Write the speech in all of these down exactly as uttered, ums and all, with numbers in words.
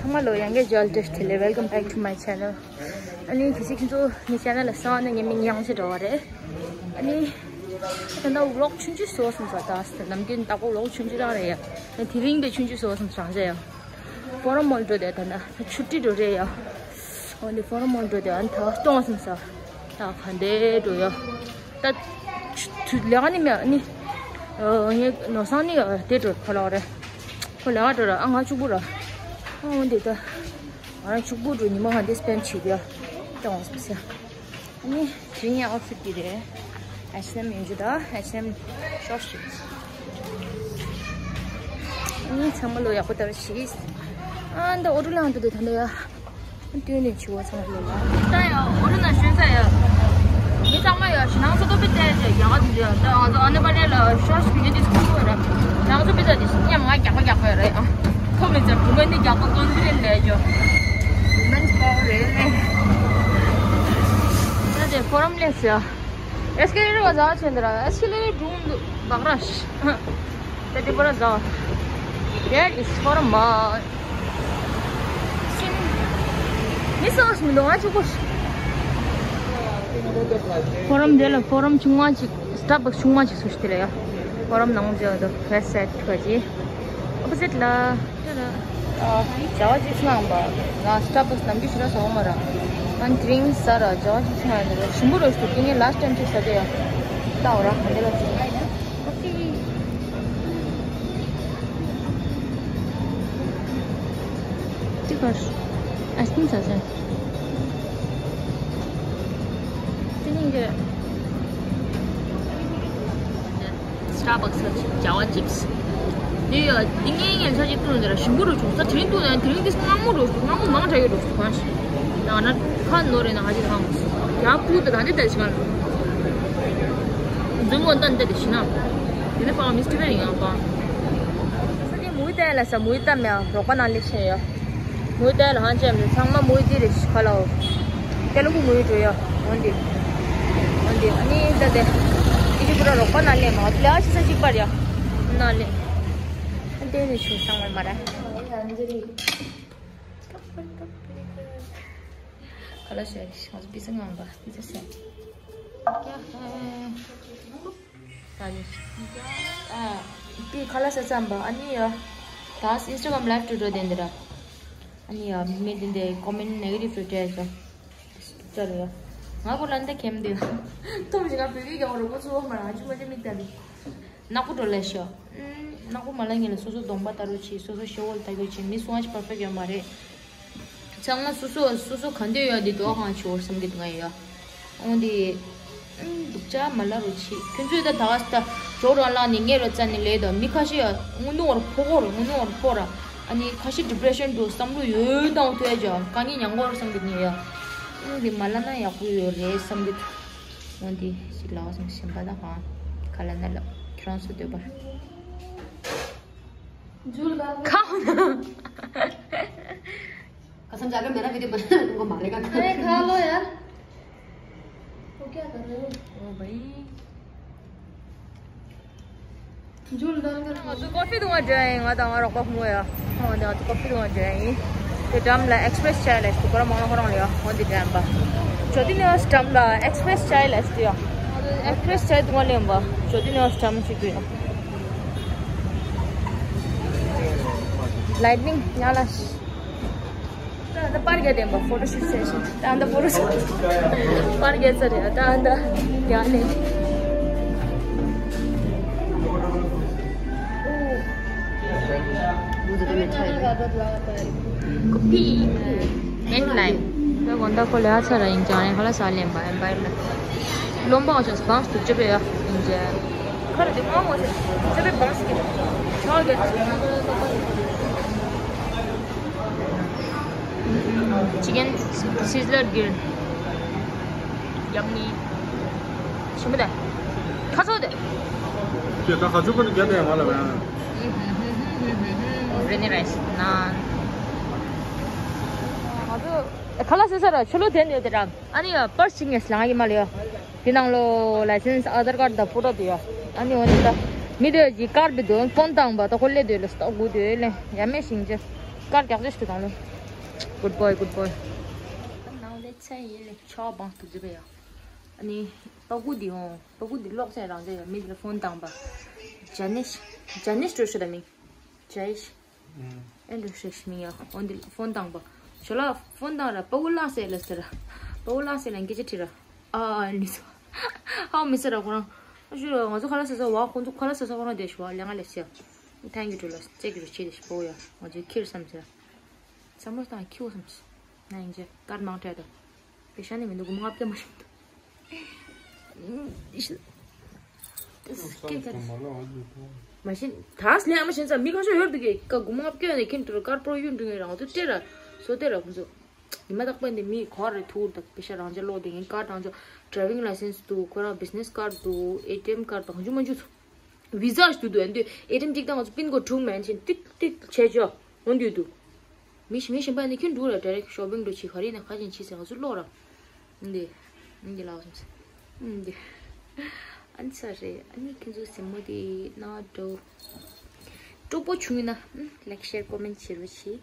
ཚང་མ་ལོ་ཡང་བསྐྱར་འཇལ་བསྟར་ཐེ་ལེ། Welcome back to my channel. ཨ་ནི་གལ་སྲིད་ཁྱེད་ཚོ་ངའི་channel ལ་གསར་པ་ན་ངའི་མིང་དབྱངས་ཅན་སྒྲོལ་མ་རེད། ཨ་ནི་ད་ལྟ་vlog ཆུང་ཆུང་བཟོ་སོང་ས། ད་ནམ་རྒྱུན་ལྟ་བུ་vlog ཆུང་ཆུང་རང་རེད་ཡ། ཨ་དེ་རིང་དེ་ཆུང་ཆུང་བཟོ་སོང་ས་རང་རེད་ཡ། Forum Mall འགྲོ་དེ་ད་ན་ཆུ་ཊི་འགྲོ་རེད་ཡ། འོ་འདི་Forum Mall འགྲོ་དེ་ཨ་ནི་ད་གཏོང་སོང་ས། ད་ག་འདྲ་འགྲོ་ཡ། ད་ཆུ་ཆུ་ལས་ཀ་ནི་མེད་ནི། ཨ་ངའི་ནོར་བཟང་ནི་དེ་འགྲོ་ཁོ་ལ་རེད། ཁོ་ལས་ཀ་འགྲོ་ར། ཨ་ང་གཅིག་པུ་ར། ཨ་འོ་འདི་ད་ང་རང་གཅིག་པུ་འགྲོ། ཉི་མ་ག་འདྲ་spend བྱེད་ཀྱི་ཡ། ད་འོང་སོང་ས། ཨ་ནི་དེ་རིང་ངའི་outfit འདི་རེད། H&M ཡིན་རྒྱུ་ད། H&M short ཞིག་ཨ་ནི་ཚང་མ་ལོ་ཡག་པོ་ལྟ་བུ་ཞིག་ཨ་ད་ཨོ་ཊོ་ལ་འགྲོ་དེ་ད་འདི་ཡ། ཨ་སྟོན་ནས་བྱི་བ་ཚང་མ་ལོ་ལ། ད་ཡ་ཨོ་ཊོ་ན་ཞོན་ས་ཡ། མི་ཚང་མ་ཡ་ཞི་ནང་སོ་ཏོ་པི་ཙ་ཡ་རྒྱག་ག་འདི་ཡ། ད་ང་ཚོ་ཨ་ན་པ་ལེ་ལ་short video འདི་སྐུ་བ་ར། ང་ཚོ་པི་ཙ་འདི་ཉམ་ང་རྒྱག་པ་རྒྱག་པ་ཡ་ར་ཡ། ཁོ་མི་ཚེ་བུ་མ་ནི་རྒྱག་པ་ཀོན་ཕི་ཌེན་ལས་ཇོ། Women's power རེད་ནས། ད་དེ་Forum ལས་ཡ། Escalator བ་ཟ་ཆེན་དེ་ར། Escalator སྒྲུང་འདུག་བག་ར་ཤི། ད་དེ་པར་ཟ། That is Forum Mall. མི་སོགས་མི་འདུག་ང་གཅིག་པོ། Forum དེ་ལ་Forum ཆུང་མ་ཅིག Starbucks ཆུང་མ་ཅིག་སུ་ཞིག་དེ་ལ་ཡ། Forum ནང་ཇ་དོ་West Side ཁ་ཅིག Opposite ལ། ཨ་Java chips ང་འམ་པ། ང་Starbucks ནམ་རྒྱུན་ཞེ་དྲག་ཟ་འོང་མ་ར། ང་དེ་རིང་ཟ་ར། Java chips ང་ཡོད་ར། ཞིམ་པོ་ར་ཞིག་འདུག་དེ་ངས་last time ཅིག་ཟ་དེ་ཡ། ལྟ་འོ་ར་ག་འདྲ་ར་ཅིག་ཡིན་ན་ཡ། ཨོ་ཀེ། ཅི་གར། ice cream ཟ་ཟེར། དེ་ནི་འདི། Starbucks ལ་Java chips འདི་ཡ། འདི་ངས་ངས་ཆ་ཅིག་བཏུང་ནས་ར་ཞིམ་པོ་རུ་བྱུང་ས། དེ་རིང་བཏུང་ནས་དེ་རིང་འདི་མངར་མོ་རུ་མངར་མོ་མང་དྲགས་ཡོད་རུ་གང་ཞིག་ད་ང་ཁ་ནོར་རེད་ན་ཧ་ཅིག་ཧང་ཡག་པོ་ད་ད་འདི་ད་ཞིག་ང་འཛུལ་མོ་ད་འདི་ད་ཞིག་ན་དེ་ནས་པ་མི་སི་ཊི་ཕན་ཡང་པ། ས་ཅིག་མུའི་ཏའི་ལ་ས། མུའི་ཏ་མེ་རོགས་པ་ནང་ལས་ཆེ་ཡོད། མུའི་ཏའི་ལ་ཧང་ཅེམ་ཚང་མ་མུའི་ཏི་རེ་ཤི་ཁ་ལའོ། ཏེ་ལུ་གུ་མུའི་ཏུ་ཡོད། འོན་ཏེ། འོན་ཏེ་ཨ་ནི་ད་དེ། ཨི་ཅི་ཁུ་ར་རོགས་པ་ནང་ལས་མ་ལ་ཨ་ཅི་ས་ཅིག་པར་ཡ། ནང་ལས། ཨ་ཏེ་ནི་ཆུ་སང་བར་མ་ར། ཁ་ལ་ཤ་ཤ་པི་ས་ངང་པ་པི་ས་སེ། ཨ་དེ་ཁ་ལག་ཟ་ཙམ་པ། ཨ་ནི་ཡ། ད་Instagram live འགྲོ་འགྲོ་དེ་འདི་ར། ཨ་ནི་ཡ་མི་དེ་འདི་comment negative འགྲོ་དེ་ཡ། ཅོ་ལ་ཡ། ང་ཁོ་ལ་འདི་ཁེམ་འདི། ཐོམ་ཞིག་ང་བོད་ཡིག་ཡག་རོ་མོ་ཚོ་མ་ར་ཅི་མ་ཅི་མི་ལྟ་ལི། ནག་པོ་འགྲོ་ལ་ཤོ། ནག་པོ་མ་ལ་ངེ་ལ་སོ་སོ་གདོང་པ་ལྟ་རོ་ཆི། སོ་སོ་ཤེ་བོ་ལ་ལྟ་རོ་ཆི། མི་སུ་ང་ཅི་perfect ཡོད་མ་རེད། ཚང་མ་སོ་སོ་སོ་སོ་ག་འདོད་ཡོད་འདི་འདོད་ཧང་ཆོག་བསམ་གི་འདུག་ང་ཡ། འོ་འདི། སྡུག་ཅག་མ་ལ་རུ་ཆི། ཁྱོད་ཚོས་ད་ད་ག་ད་ཇོ་རང་ལ་ནི་ངེ་རུ་ཙ་ནི་ལེ་ད། མི་ཁ་ཤས་ཡ་དངོས་གནས་བར་ཕོ་གོ་རུ་དངོས་གནས་བར་ཕོ་ར། ཨ་ནི་ཁ་ཤས་depression འགྲོ་བསམ་བློ་ཡོད་དང་ཐོས་ཀྱང་དཀའ་ངལ་མྱངས་གོ་རུ་བསམ་གི་ནི་ཡ། འོ་འདི་མ་ལ་ན་ཡག་པོ་ཡོད་རེད་བསམ་གི་འདུག་འོ་འདི་ཞིག་ལ་བ་སང་ཞིམ་པ་ད་གང་ག་ལ་ན་ལ་ཁྱོད་རང་ཚོ་འདོད་པར། ཁ་འོ་ན། कसम जाकर मेरा वीडियो बना को मारेगा। अरे खा लो यार। वो क्या कर रहे हो? ओ भाई। झूल डाल कर। ང་ཚོ་ཀོ་ཕི་འཐུང་བར་འགྲོ་ཡིན། ང་དང་ང་རོགས་པ་བུ་མོ་ཡ། ང་དང་ང་ཚོ་ཀོ་ཕི་འཐུང་བར་འགྲོ་ཡིན། དེ་འགྲམ་ལ་Express Chai ལ་ཞིག་ཁོ་རང་མང་ན་ཁོ་རང་ལ་ཡ། འོ་འདི་འགྲམ་པ། ཇོ་ཏི་ནི་ཝར་སི་འགྲམ་ལ་Express Chai ལ་ཞིག་ཡ། Express Chai འཐུང་བ་ལེན་པ། ཇོ་ཏི་ནི་ཝར་སི་འགྲམ་ཞིག་ཏུ་ཡ། Lightning ཉག་ལ་ཤི། ད་ད་པར་རྒྱག་བསྡད་པ། photo shoot session ད་ད་photo shoot པར་རྒྱག་ཚར་རེད། ད་ད་རྒྱག་ནས། ཀོ་ཕི། མེན་ལའི། ད་དགོང་དག་ཁོ་ལས་ཨ་ཚ་ར་ཡིན་ཀྱང་ཁོ་ལ་ས་ལེན་པ་ཨེམ་པའེར་ལ། བློན་པོ་ཆགས་སི་བང་སུ་ཅེ་པེ་ཡ་ཡིན་ཅེ། ཁ་ར་དེ་མང་མོ་ཟེར་ཅེ་པེ་བང་སུ་ཀེ་ཆོག་གེ། Chicken sizzler grill. Yummy. ཞིམ་པོ་དེ། ཁ་ཚོ་དེ། ཁྱེད་ད་ཁ་ཚོ་ཀུན་རྒྱབ་ནས་ང་ལ་བས། Very nice. ནཱན། ང་ཚོ་ཁ་ལག་ཟ་ས་ར་ཆུ་ལོ་དེ་ནས་དེ་ར། ཨ་ནི་པར་ཅིག་ངས་ལང་གི་མ་ལ་ཡ། དེ་ནང་ལོ་license, Aadhaar card དང་photo དེ་ཡ། ཨ་ནི་འོ་ནི་ད་མི་དེ་ཡི་ཀར་བི་དོན་ཕོན་བཏང་པ་ད་ཁོ་ལེ་དོ་ལ་སྟོག་དགུ་དོ་ལེ་ཡ་མེ་ཤིང་ཅེ། དཀར་རྒྱག་རེས་ཞུ་དང་ལེ། Good boy, good boy. Now let's say ཡིན་ལེ་ཆོག་བང་ཐུག་ཟེར་བས་ཡ། ཨ་ནི་པ་ཀུ་འདི་ཡོང་། པ་ཀུ་འདི་ལོག་ཚེ་རང་ཚེ་ཡ་མི་འདི་ལ་ཕོན་བཏང་པ། ཇ་ནེཤ། ཇ་ནེཤ་འགྲོ་ཤོད་ད་མིང་། ཇ་ཡེཤ། ཨེ་འགྲོ་ཤོད་ཤི་མིང་ཡ། འོ་འདི་ལ་ཕོན་བཏང་པ། ཞོ་ལ་ཕོན་བཏང་ར་པ་ཀུ་ལག་ཟེར་ལ་ཟེར་ར། པ་ཀུ་ལག་ཟེར་ལ་སྐད་ཆ་དྲིས་ར། ཨ་ཨ་ཨ་ནི་སོ། ཧའོ་མི་ཟེར་ར་ཁོ་རང་། ཨ་ཞུ་ར་ང་ཚོ་ཁ་ལག་ཟ་ས་བ་ཁོང་ཚོ་ཁ་ལག་ཟ་ས་ཁོ་རང་དེ་ཞུ་བ་ལས་ང་ལས་ཟེར། Thank you to ལ་ཅེག་རུ་ཆེ་དེ་ཞིག་པོ་ཡ། ང་ཚོའི་ཁིར་བསམ་ཟེར། བསམ་བློ་བཏང་ཁྱིའུ་བསམ་ཟེར། ང་ཡིན་ཅེ་ཀར་མང་སྤྲད་དོ། པེ་ཤ་ནི་མི་འདུག་སྒོར་མོ་ལྔ་བརྒྱ་མ་ཤོང་འདུག་སྐད་ཆ་དེ། མ་ཤེས་ད་སླེ་ཨ་མ་ཤེས་ཙང་མི་ཁ་ཤོ་ཡོད་འདུག་གི་ཀ་སྒོར་མོ་ལྔ་བརྒྱ་ནས་ཁྱིན་འགྲོ་ཀར་པོ་ཡུན་འགྲོ་ངེས་རང་ཚོ་སྤྲད་ར་སོ་སྟེ་ར་ཁོང་ཚོ། ཉི་མ་རྟག་པར་འདི་མི་གོ་རེ་ཐུག་ད་པེ་ཤ་རང་ཅག་ལོག་དེ་ཡིན་ཀར་རང་ཅག་ཌ་རའི་ཝིང་ལའི་སེན་སི་འདུག་ཁོ་རང་བི་ཛི་ནེ་སི་ཀར་འདུག་ཨེ་ཊི་ཨེམ་ཀར་དང་ཅུ་མ་ཅུ་ཚོ། བི་ཛ་ཞིག་འདུག་འདུག་ཨ་འདུག་ཨེ་ཊི་ཨེམ་གཅིག་དང་ང་ཚོ་པིན་ཀོཌ་དྲུག་མན་ཆེན་ཏིག་ཏིག་བྱས་ཆོག་འོན་འདུག་འདུག་མི་ཞིག་མི་ཞིག་པ་ནི་ཁྱོད་འགྲོ་ར་ཌའི་རེག་ཤོ་པིང་འགྲོ་ཆི་ག་རེ་ནས་ཁ་ཅན་ཆི་ཟེར་ང་ཚོ་ཀློག་ར། འདི་འདི་ལགས་སོང་ཟེར། འདི་ཨ་ནི་ས་རེད། ཨ་ནི་ཁྱོད་ཚོ་སེམས་མོ་དེ་ན་འགྲོ། སྤྲོ་པོ་བྱུང་ཡིན་ན་ལའིག་ཤེར་ཀོ་མེན་བྱེད་རོགས་བྱེད།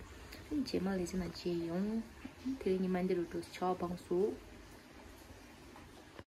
རྗེས་མ་ལས་ཚེ་ན་མཇལ་ཡོང་། དེ་རིང་ཉི་མ་འདི་རུ་འགྲོ་ཆ་བང་སུ།